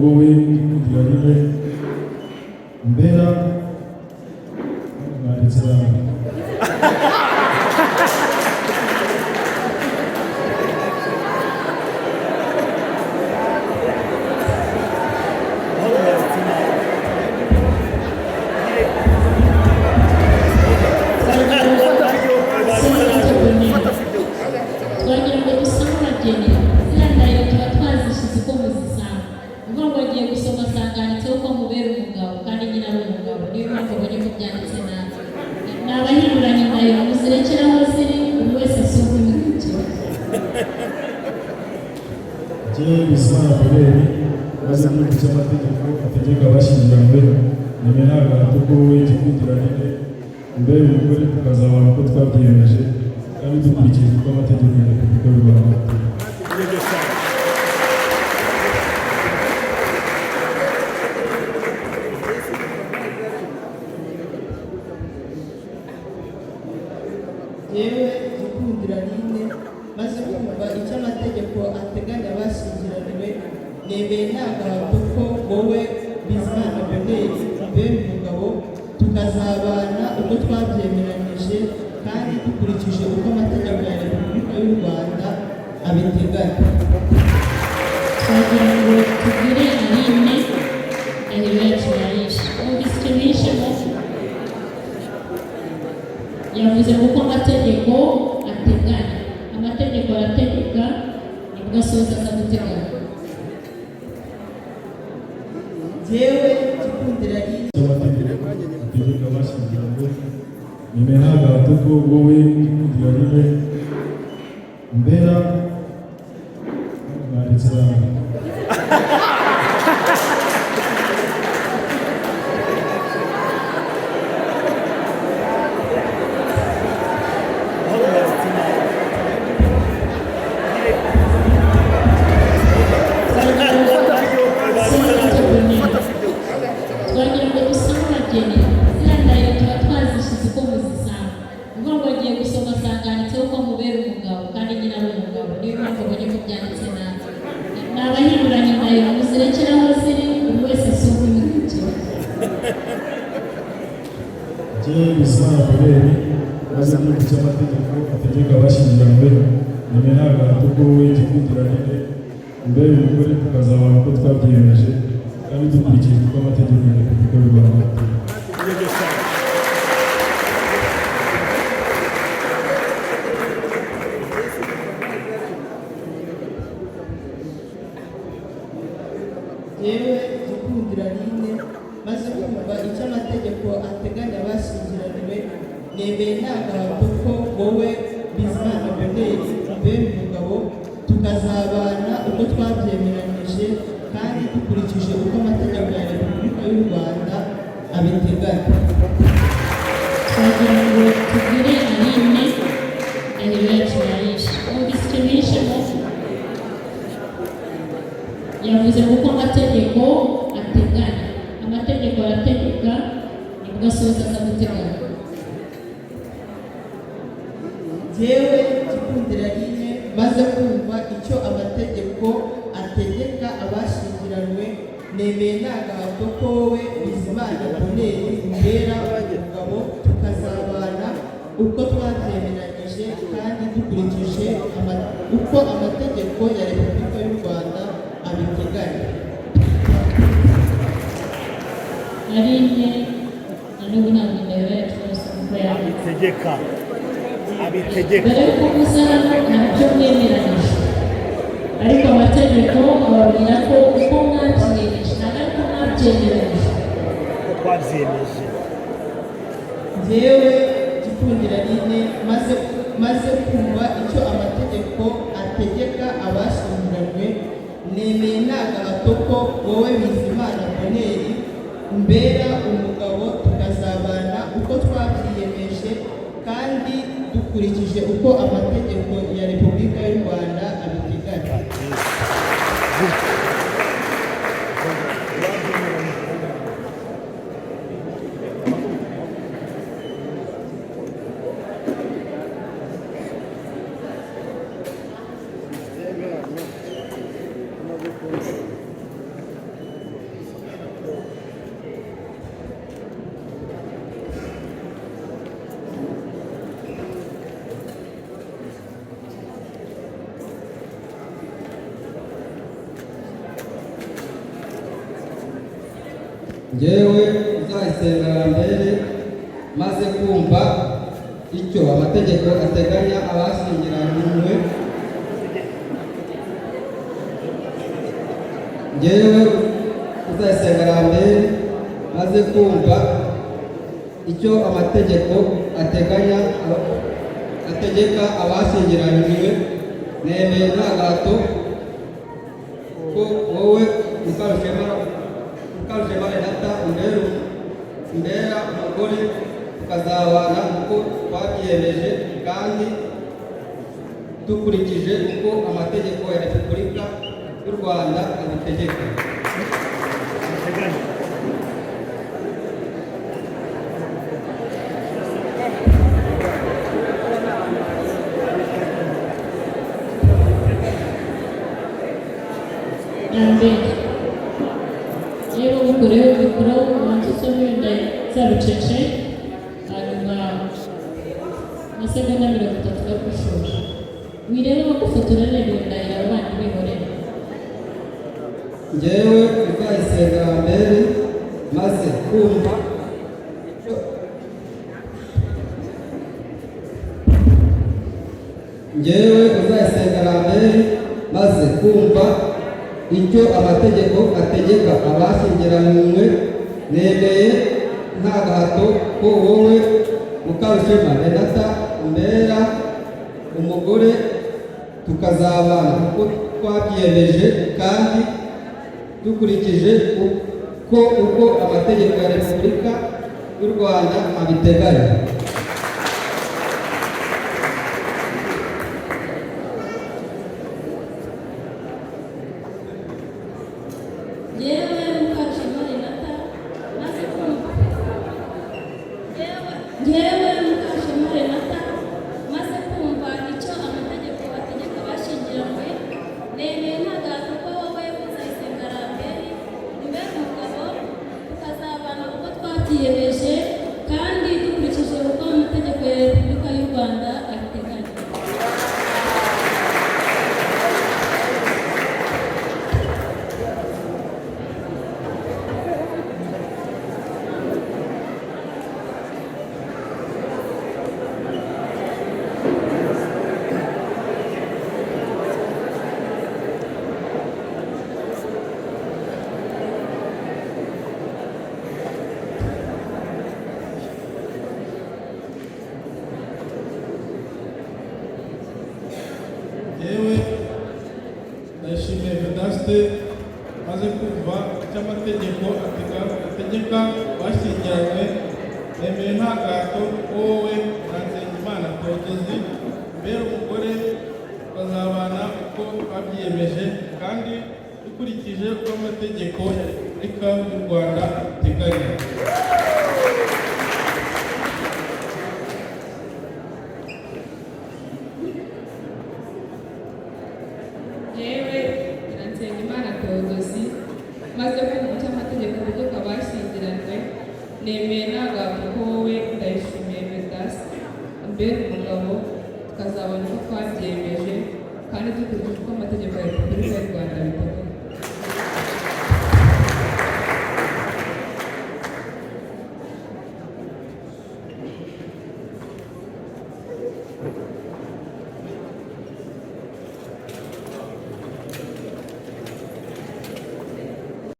Wowe Gikundiro Aline mbera, mwanditse nabi. Twagira ngo dusome abageni, ziriya ndahiro tuba twazishyize uko muzisanga. Uvuga ngo agiye gusoma asanga handitseho ko mubera umugabo kandi nyine ari umugabo, niyo mpamvu abonye ko byanditse nabi. Ni abahinduranya indahiro, muzirekere aho ziri, buri wese asome imikino. Njyewe Bizimana Bonheur, maze kumva icyo amategeko ategeka abashyingiranywe, nemeye nta gahato ko wowe Gikundiro Aline umbera umugore, tukazabana uko twabyiyemeje kandi dukurikije uko amategeko ya Repubulika y'u Rwanda ategeka. Yewe Gikundiro Aline, maze kumva icyo amategeko ateganya abashyingiranywe, nemeye nta gahato ko wowe Bizimana Bonheur umbera umugabo, tukazabana uko twabyemeranyije kandi dukurikije uko amategeko ya Repubulika y'u Rwanda abiteganya. Twagira ngo tubwire Aline, indahiro yacu yayishe. Wumvise icyo bishemo? Yavuze ngo uko amategeko ateganya. Amategeko arategeka, nibwo asoza aza guteganya. Jyewe Gikundiro Aline, Icyo amategeko ategeka abashyingiranywe, nemeye nta gahato ko wowe Gikundiro Aline mbera, mwanditse nabi. Twagira ngo dusome abageni, ziriya ndahiro tuba twazishyize uko muzisanga. Uvuga ngo agiye gusoma asanga handitseho ko mubera umugabo kandi nyine ari umugabo, niyo mpamvu abonye ko byanditse nabi. Ni abahinduranya indahiro, muzirekere aho ziri, buri wese asome imikino. Njyewe Bizimana Bonheur, maze kumva icyo amategeko ategeka abashyingiranywe, nemeye nta gahato ko wowe Gikundiro Aline umbera umugore, tukazabana uko twabyiyemeje kandi dukurikije uko amategeko ya Repubulika y'u Rwanda ategeka. Jyewe Gikundiro Aline, maze kumva icyo amategeko ateganya abashyingiranywe, nemeye nta gahato ko wowe Bizimana Bonheur umbera umugabo, tukazabana uko twabyemeranyije kandi dukurikije uko amategeko ya Repubulika y'u Rwanda abiteganya. Twagira ngo tubwire Aline, indahiro yacu yayishe. Wumvise icyo bishemo? Yavuze ngo uko amategeko ateganya. Amategeko arategeka, nibwo asoza aza guteganya. Jyewe Gikundiro Aline, maze kumva icyo amategeko ategeka abashyingiranywe, nemeye nta gahato ko wowe Bizimana Bonheur umbera umugabo, tukazabana uko twabyemeranyije kandi dukurikije uko amategeko ya Repubulika y'u Rwanda abiteganya. Aline, na n'ubu ntabwo indahiro yacu yose uko yanditse. Abitegeka, abitegeka. Mbere y'uko muza hano hari ibyo mwemeranyije, ariko amategeko ababwira ko uko mwabyiyemeje, ntabwo ariko mwabyemeranyije. Uko twabyemeje. Njyewe Gikundiro Aline, maze kumva icyo amategeko ategeka abashyingiranywe, nemeye nta gahato ko wowe Bizimana Bonheur umbera umugabo, tukazabana uko twabyiyemeje kandi dukurikije uko amategeko ya Repubulika y'u Rwanda abiteganya. Njyewe Uzayisenga Lambert, maze kumva icyo amategeko ateganya abashyingiranywe, njyewe Uzayisenga Lambert, maze kumva icyo amategeko ateganya ategeka abashyingiranywe, nemeye nta gahato ko wowe Mukarushema Renata umbera umugore, tukazabana uko twabyiyemeje kandi dukurikije uko amategeko ya Repubulika y'u Rwanda abitegeka. Abiteganya. Lambert, rero mukoreho mikoro, ubanza usome wenda zabucece, hanyuma amasegonda 30 gakushoje. Wireba bagufotora rero, ndahira abandi bihorera. Njyewe Uzayisenga Lambert, maze kumva icyo njyewe Uzayisenga Lambert, maze kumva icyo amategeko ategeka abashyingiranywe, nemeye nta gahato ko wowe Mukarushema Renata umbera umugore, tukazabana uko twabyiyemeje kandi dukurikije uko amategeko ya Repubulika y'u Rwanda abiteganya. Yewe Mukarushema Renata, maze kumva Yewe Mukashema Renata, maze kumva icyo amategeko ategeka abashyingiranywe, nemeye nta gahato ko wowe Uzayisenga Lambert umbera umugabo, tukazabana uko twabyiyemeje kandi dukurikije uko amategeko ya Repubulika y'u Rwanda abiteganya. Yewe Ndayishimiye Vedaste, maze kumva icyo amategeko ategeka bashyingiranywe, nemeye nta gahato ko wowe Nsengimana Theodosie umbera umugore, tukazabana uko twabyiyemeje kandi dukurikije uko amategeko ya Repubulika y'u Rwanda abiteganya. Yewe Nsengimana Theodosie, maze kumva icyo amategeko ategeka abashyingiranywe, nemeye nta gahato ko wowe Ndayishimiye Vedaste umbera umugabo, tukazabona uko twabyiyemeje kandi dukurikije uko amategeko ya Repubulika y'u Rwanda abiteganya.